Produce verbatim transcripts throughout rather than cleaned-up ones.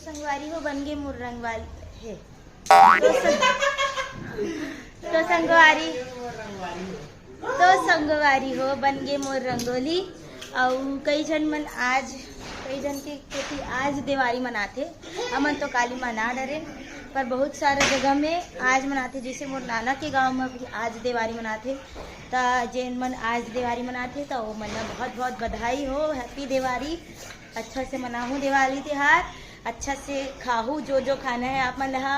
संगवारी हो, बन गे मोर रंगवाली हे। तो सं-, तो संगवारी, तो संगवारी हो, बन गे मोर रंगोली। अउ कई झन मन आज, कई झन के कोती आज देवारी मनाथे। हमन तो काली मना डरेन, पर बहुत सारा जगह में आज मनाथे। जैसे मोर नाना के गांव में भी आज देवारी मनाथे। त जेन मन आज देवारी मनाथे, त ओ मन ला बहुत बहुत बधाई हो, हैप्पी देवारी। अच्छा से मनाहू दिवाली तिहार, अच्छा से खाहू जो जो खाना है आप मन ला,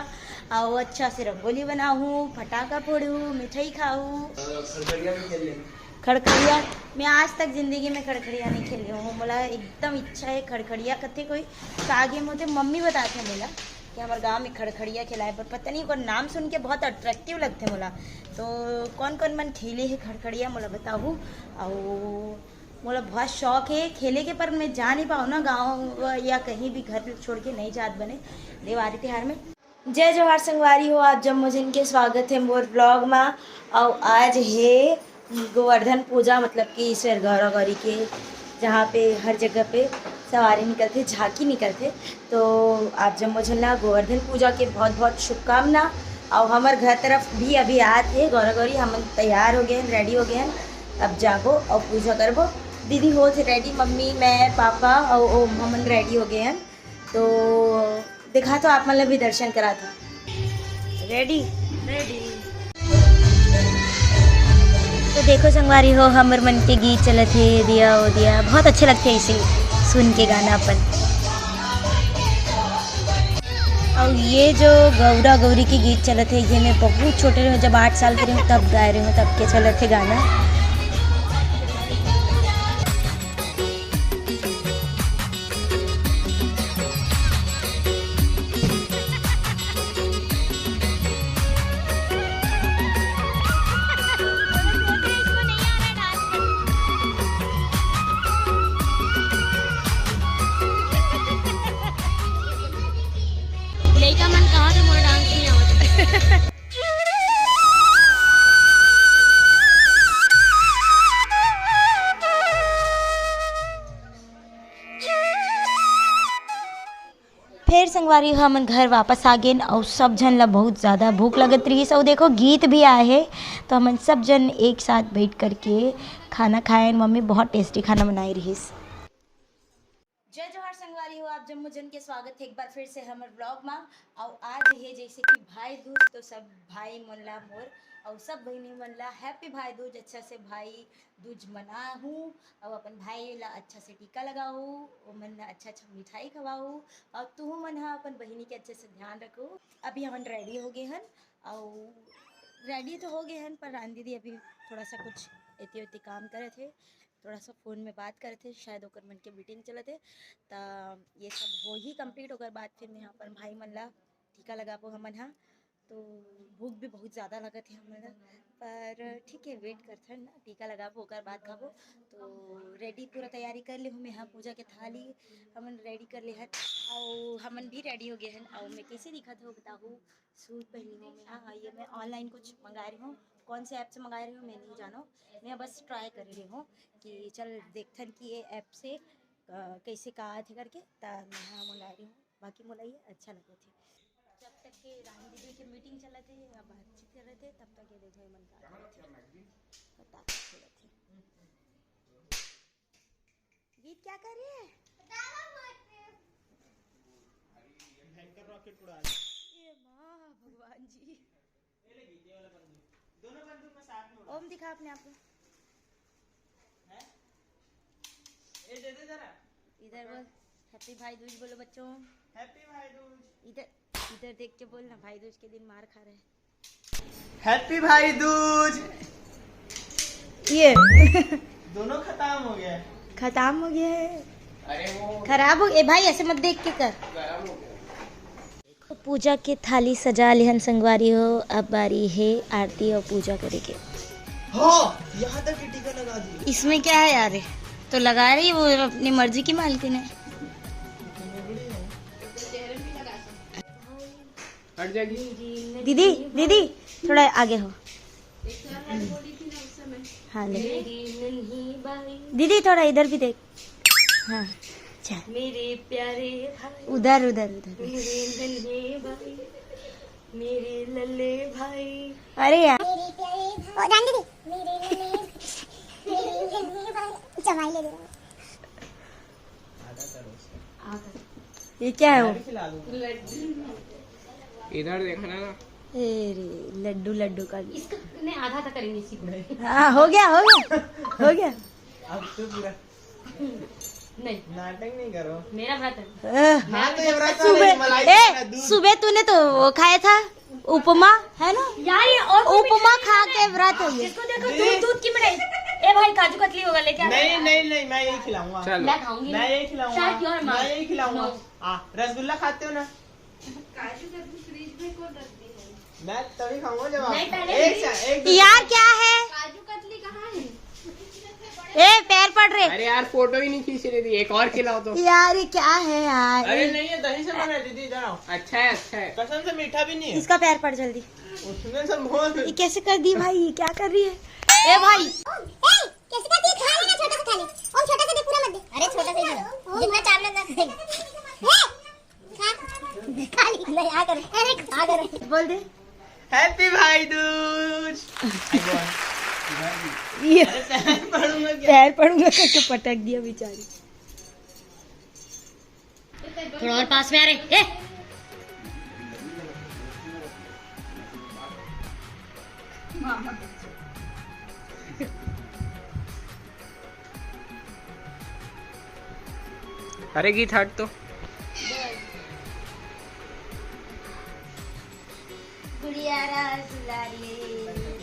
अउ अच्छा से रंगोली बनाहू, फटाका फोड़हू, मिठाई खाहू। खड़खड़िया भी खेल लेना। खड़खड़िया मैं आज तक जिंदगी में खड़खड़िया नहीं खेले हूँ। मोला एकदम इच्छा है खड़खड़िया, कथे कोई का गेम होथे, मम्मी बताथे मोला कि हमारे गांव में खड़खड़िया खिलाए, पर पता नहीं ओकर नाम सुन के बहुत अट्रैक्टिव लगथे मोला। तो कौन कौन मन खेले है खड़खड़िया, मोला बताहू। अउ मोला बहुत शौक है खेले के, पर मैं जा नहीं पाऊँ ना गाँव या कहीं भी, घर छोड़ के नहीं जात बने देवारी तिहार में। जय जोहार संगवारी हो, आप जम्मो झन के स्वागत है मोर ब्लॉग मा। अउ आज है गोवर्धन पूजा, मतलब कि ईश्वर गौरा गौरी के, जहाँ पे हर जगह पे सवारी निकलथे, झांकी निकलथे। तो आप जम्मो झन ला गोवर्धन पूजा के बहुत बहुत शुभकामना। अउ हमर घर तरफ भी अभी आत हे गौरा गौरी, हमन तैयार हो गए हैं, रेडी हो गए हैं। अब जाबो अउ पूजा करबो। दीदी होत हे रेडी, मम्मी, मैं, पापा अउ ओ हमन रेडी हो गए हैं। तो देखा तो आप मन ला भी दर्शन करा था। रेडी? रेडी। तो देखो संगवारी हो, हमर मन के गीत चलत हे, दिया ओ दिया, बहुत अच्छे लगते हैं इसे सुन के गाना अपन। और ये जो गौरा गौरी के गीत चलत हे, ये मैं बहुत छोटे रहे हूँ, जब आठ साल के रहे हूँ तब गाए रहे हूँ, तब के चलत हे गाना। लइका मन कहा थे मोर डांस नहीं आवत। फेर संगवारी हो, हमन घर वापस आ गेन अउ सब झन ला बहुत ज़्यादा भूख लगत रहिस। अउ देखो, गीत भी आए हे, तो हमन सब झन एक साथ बैठ करके खाना खाएन। मम्मी बहुत टेस्टी खाना बनाए रहिस। जय जोहार संगवारी हो, आप जम्मो झन के स्वागत है एक बार फिर से हमर ब्लॉग मा। अउ आज हे जैसे कि भाई दूज, तो सब भाई मन ला मोर अउ सब बहिनी मन ला हैप्पी भाई दूज। अच्छा से भाई दूज मनाहू अउ अपन भाई ला अच्छा से टीका लगाहू, ओमन ला अच्छा अच्छा मिठाई खवाहू। अउ तुहू मन ह अपन बहिनी के अच्छे से ध्यान रखहू। अभी हमन रेडी हो गए हन, अउ रेडी तो हो गए हन, पर रानी दीदी अभी थोड़ा सा कुछ एती ओती काम करत हे, थोड़ा सा फोन में बात करत हे, शायद ओकर मन के मीटिंग चलत हे। त ये सब हो ही कंप्लीट, ओकर बाद फिर मैं अपन भाई मन ला टीका लगाबो हमन हा। तो भूख भी बहुत ज़्यादा लगत हे हमन ला, पर ठीक है, वेट करथन ना, टीका लगाबो, ओकर बाद खाबो। तो रेडी, पूरा तैयारी कर ले हूँ मैं, हाँ, पूजा के थाली हमन रेडी कर ले हन, अउ हमन भी रेडी हो गए हन। अउ मैं कैसे दिखत हो बताहू, सूट पहनी हूँ मैं, हाँ, ये मैं ऑनलाइन कुछ मंगा रही हूँ, कौन से ऐप से मंगा रही हूँ मैं नहीं जानो, मैं बस ट्राई कर रही हूँ कि चल देखथन कि ये ऐप से अ, कैसे का आथे करके, त मैं हा मंगा रही हूँ। बाकी मोला ये अच्छा लगत हे। जब तक के रानी दीदी के मीटिंग चलत हे या बातचीत चलत हे, तब तक ये देखो, ये मन का करत हे। पता नहीं चलत हे। गीत क्या कर रही है? भयंकर रॉकेट उड़ा रही है। ये माँ भगवान जी। ये ले गीत, ये वाला बंदूक। दोनों बंदूक में साथ में उड़ा। ओम दिखा अपने आप को। हैं? ये दे दे जरा। इधर बोल, हैप्पी भाई दूज बोलो बच्चों। हैप्पी भाई दूज। इधर, इधर देख के बोल ना, भाई दूज के दिन मार खा रहे हैं। हैप्पी भाई दूज। ये दोनों खत्म हो गया। खत्म हो गया है। अरे वो खराब हो, ए भाई, ऐसे मत देख के कर। गरम हो गया। तो पूजा के थाली सजा लेहन संगवारी हो, अब बारी है आरती और पूजा करे के। हाँ, यहाँ तक कि टीका लगा दिए। इसमें क्या है यार, तो लगा रही वो अपनी मर्जी की मालकिन है। हट जाएगी। दीदी, दीदी, थोड़ा आगे हो। हाँ, ले। दीदी, थोड़ा इधर भी देख। हाँ, मेरे प्यारे भाई, उधर उधर उधर। मेरे नन्हे भाई, मेरे लल्ले भाई। अरे यार, मेरे प्यारे भाई, ओ, जान दीदी। मेरे नन्हे, मेरे नन्हे भाई, जमाई ले ले। ये क्या है वो? इधर देखना ना। ए रे, लड्डू लड्डू का। इसका नहीं, आधा आधा करेंगे इसी को। हाँ, हो गया, हो गया, हो गया। अब तो पूरा नहीं। नाटक नहीं करो। मेरा व्रत है। हाँ, तो ये व्रत सुबह, ए, सुबह तूने तो वो खाया था, उपमा, है ना? यार, ये और कोई उपमा खा के व्रत है ये। इसको देखो, दूध, दूध की मिठाई। ए भाई, काजू कतली होगा, लेके आ। नहीं, नहीं, नहीं, मैं यही खिलाऊंगा। चलो। मैं खाऊंगी। मैं यही खिलाऊंगा। Shut your mouth। मैं यही खिलाऊंगा। No। आ, रसगुल्ला खाते हो ना? काजू कतली फ्रिज में कौन रखती है? मैं तभी खाऊंगा जब आप। नहीं, पहले एक सा-, एक दो यार, क्या है? काजू कतली कहाँ है? ए, पैर पड़ रहे। अरे यार, फोटो ही नहीं खींच रही थी, एक और खिलाओ तो। यार, ये क्या है यार? अरे नहीं, ये दही से बना है दीदी, इधर आओ। अच्छा है, अच्छा है। कसम से मीठा भी नहीं है। इसका पैर पड़ जल्दी। उसने सब बोल ये कैसे कर दी भाई, ये क्या कर रही है? ए भाई, ए, कैसे कर दी? खा लेना, छोटा सा खा ले। और छोटा सा दे, पूरा मत दे। अरे छोटा सा ही दे। जितना चावल अंदर। ए, खा। खा ली। नहीं, आ कर। अरे, आ कर। बोल दे। Happy भाई दूज। ये अरे पैर पड़ूंगा क्या? पैर पड़ूंगा करके पटक दिया बेचारी। थोड़ा और पास में आ रे। ए! अरे गीत हट तो। गुड़िया रास दुलारी,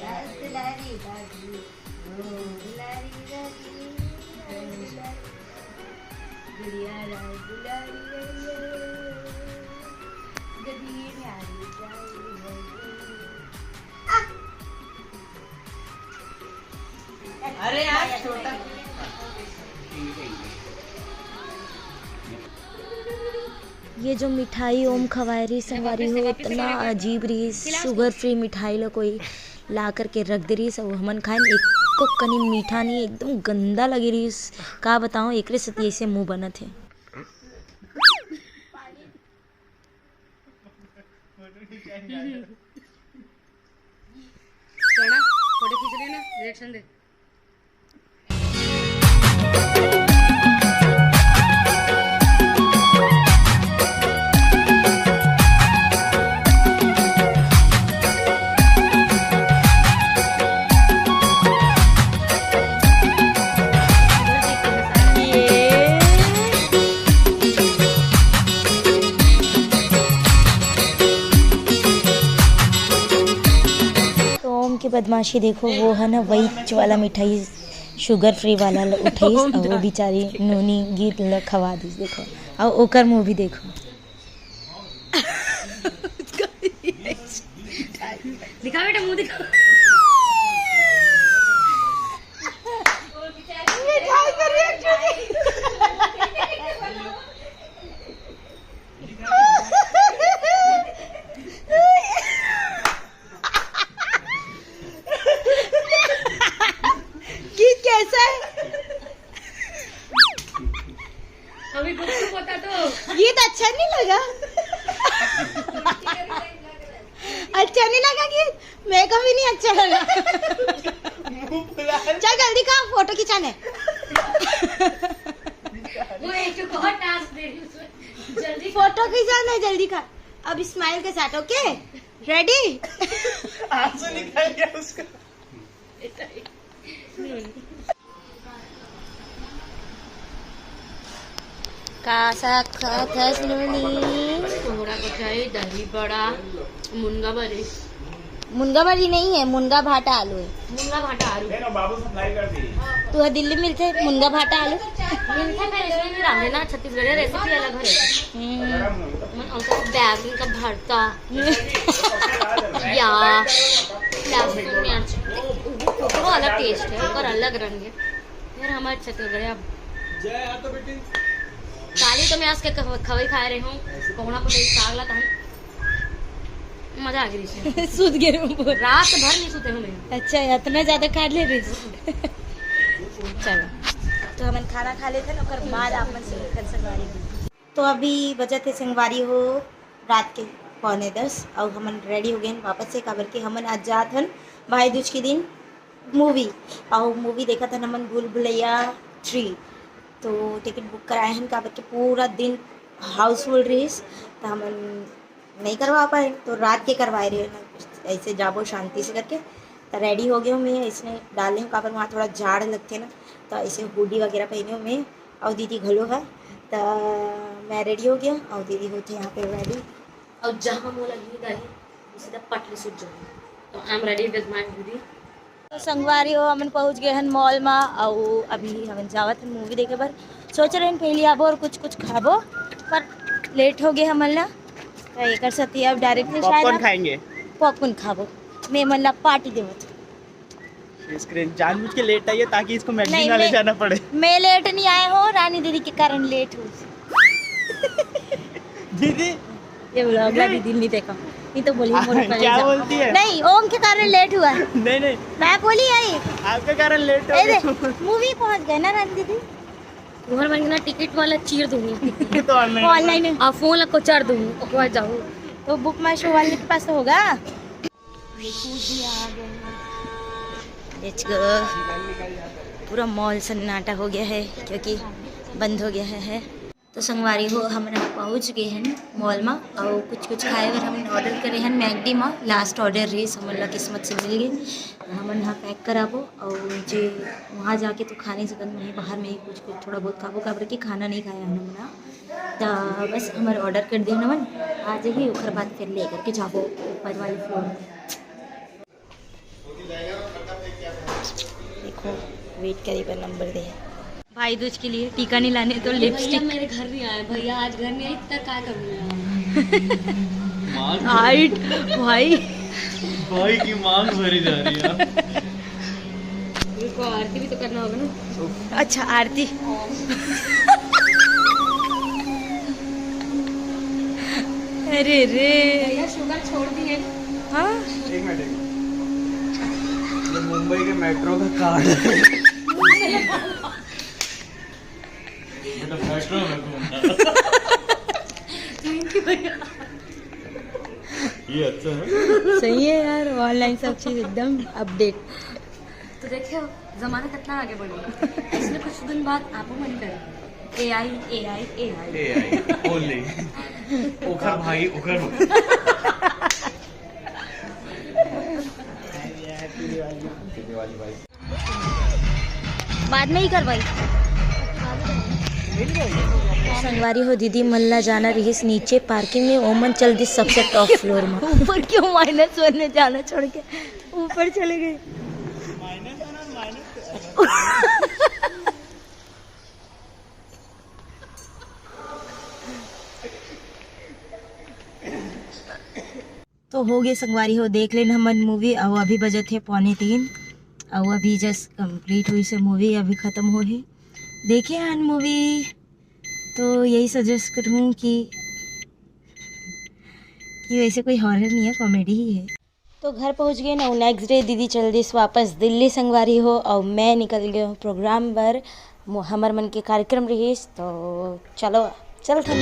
रास दुलारी बाबू, ओ दुलारी बाबू, ओ दुलारी। गुड़िया रास दुलारी, गुड़िया रास दुलारी। अरे यार, छोटा। ये जो मिठाई ओम खवाए रही संगवारी हो, इतना अजीब रही। शुगर फ्री मिठाई ला कोई ला करके रख दे रही, सब हमन खाए, एको कनी मीठा नहीं, एकदम गंदा लगे रही। का बताऊं, एकरे सेती ऐसे मुंह बनत है। फोटो खींच रही ना, रिएक्शन दे। तो ओम की बदमाशी देखो, वो है ना, वही वाला मिठाई, शुगर फ्री वाला ल-, उठाइस, और वो बेचारी नूनी गीत ल खवा दिस। देखो, और ओकर मुंह भी देखो। दिखा बेटा, मुंह दिखा। मिठाई का रिएक्शन। कि कैसा है? अभी गुपचुप होता तो। ये तो अच्छा नहीं लगा। अच्छा नहीं लगा कि मेरे को भी नहीं अच्छा लगा। मुंह फुला। चल जल्दी खा, फोटो खिंचाने। वो एक और टास्क दे रही हूँ उसमें। जल्दी फोटो खिंचाना है, जल्दी खा। अब स्माइल के साथ, ओके? रेडी? आंसू निकल गया उसका। का साग खात हस नूनी? कोहड़ा कचौड़ी, दही बड़ा, मुनगा बरी। मुनगा बरी नहीं है, मुनगा भाटा आलू है। मुनगा भाटा आलू। नहीं, ना, बाबू सप्लाई कर दी। तू ह दिल्ली मिलथे मुनगा भाटा आलू? मिलथे, पर इसमें नहीं डालते ना, छत्तीसगढ़ी रेसिपी अलग है। हम्म। मन अंकल बैगन का भरता। या लहसुन मिर्च, वो अलग टेस्ट है, ओकर अलग रंग है। यार, हमारे छत्तीसगढ़िया। काली तो मैं आज के खव-, खवई खाए रहे हूँ, कोहड़ा को देख, साग ला तहन मजा आ गई। सूत गए हम पूरा। रात भर नहीं सोते हूँ मैं। अच्छा, इतना ज्यादा खा ले रही। चलो। तो हमन खाना खा लेथन, ओकर बाद आप मन से मिलथन संगवारी हो। तो अभी बजत हे संगवारी हो रात के पौने दस, अउ हमन रेडी हो गए हन वापस से, काबर के हमन आज जात हन भाई दूज के दिन मूवी, अउ मूवी देखत हन हमन भूल भुलैया थ्री। तो टिकट बुक कराए हन, काबर के पूरा दिन हाउसफुल रहिस, त हमन नहीं करवा पाए, तो रात के करवाए रहे ना, ऐसे जाबो शांति से करके। तो रेडी हो गए हूँ मैं, इसने डाले हूँ, काबर वहाँ थोड़ा जाड़ लगते ना, तो ऐसे हुडी वगैरह पहने हूँ मैं, और दीदी घलो है। तो मैं रेडी हो गया, और दीदी होते यहाँ पे रेडी। और जहाँ मोला नींद आई, वो सीधा पटली सुट जाऊँ। तो I am ready with my hoodie। तो संगवारी हो, हमन पहुँच गए हन मॉल मा, अउ अभी हमन जावत हन मूवी देखे बर। सोच रहे हन पहले आबो और कुछ कुछ खाबो, पर लेट हो गए हमन ला। तो एकर सेती अब डायरेक्ट पॉपकॉर्न खाएंगे। पॉपकॉर्न खाबो। मैं मन ला पार्टी देवत। इसके जानबूझ के लेट आई है ताकि इसको मैगडी नहीं, ना ले मैं जाना पड़े। मैं लेट नहीं आए हो, रानी दीदी के कारण लेट हूँ। दीदी, ये व्लॉग ला दीदी नहीं देखा, नहीं तो बोली मोर कॉलेज क्या जा। बोलती है? नहीं, ओम के कारण लेट हुआ है। नहीं, नहीं, मैं बोली आई। आपके कारण लेट हो ए दे, गई। मूवी पहुंच गए ना रानी दीदी। घर बन के ना टिकट वाला चीर दूंगी। ये तो ऑनलाइन। ऑनलाइन है। आ फोन ला कोचार दूंगी, ओके बाद जाऊँ। तो बुक माई शो वाले के पास तो होगा। Let's go. पूरा मॉल सन्नाटा हो गया है क्योंकि बंद हो गया है। तो संगवारी हो, हमन ह पहुँच गए हन मॉल मा, अउ कुछ कुछ खाए बर हमन ऑर्डर करे हन मैगडी मा। लास्ट ऑर्डर रहिस, हमन ला किस्मत से मिल गए। हमन ह पैक कराबो, अउ जे वहाँ जाके तो खा नहीं सकन, वहीं बाहर में ही कुछ कुछ थोड़ा बहुत खाबो, काबर कि खाना नहीं खाए हन हमन ह। त बस हमर ऑर्डर कर दियो हमन, आ जाही, ओकर बाद फिर ले करके जाबो ऊपर वाले फ्लोर में। देखो, वेट करे बर नंबर दे। भाई दूज के लिए टीका नहीं लाने तो भैया लिपस्टिक। मेरे घर नहीं आए, भैया आज घर नहीं आए, इतना क्या करूँगा? मांग हाइट भाई। भाई की मांग भरी जा रही है। इनको आरती भी तो करना होगा ना। अच्छा, आरती। अरे रे। भैया शुगर छोड़ दिए। हाँ। एक मिनट, एक मिनट। ये मुंबई के मेट्रो का कार्ड है। मतलब मेट्रो में घूमना। थैंक यू भैया। ये अच्छा है। सही है यार, ऑनलाइन सब चीज एकदम अपडेट। तो देखियो, जमाना कितना आगे बढ़ गया। इसलिए कुछ दिन बाद आपो मन करे, AI, AI, AI। AI only। ओखर भाई, ओखर भाई। बाद में ही करवाई। संगवारी हो, दीदी मन ला जाना रहिस नीचे पार्किंग में, ओमन चल दिस सबसे टॉप फ्लोर में। ऊपर क्यों माइनस वन में जाना छोड़ के ऊपर चले गए? तो हो गए संगवारी हो, देख लेन हमन मूवी। अउ अभी बजत हे पौने तीन, अउ अभी जस्ट कंप्लीट हुई से मूवी, अभी खत्म हो हे। देखे हन मूवी, तो यही सजेस्ट करूँ कि कि वैसे कोई हॉरर नहीं है, कॉमेडी ही है। तो घर पहुँच गए ना, नेक्स्ट डे दीदी चल दिस वापस दिल्ली संगवारी हो, और मैं निकल गए हूँ प्रोग्राम बर। मो-, हमर मन के कार्यक्रम रहिस, तो चलो, चल थन।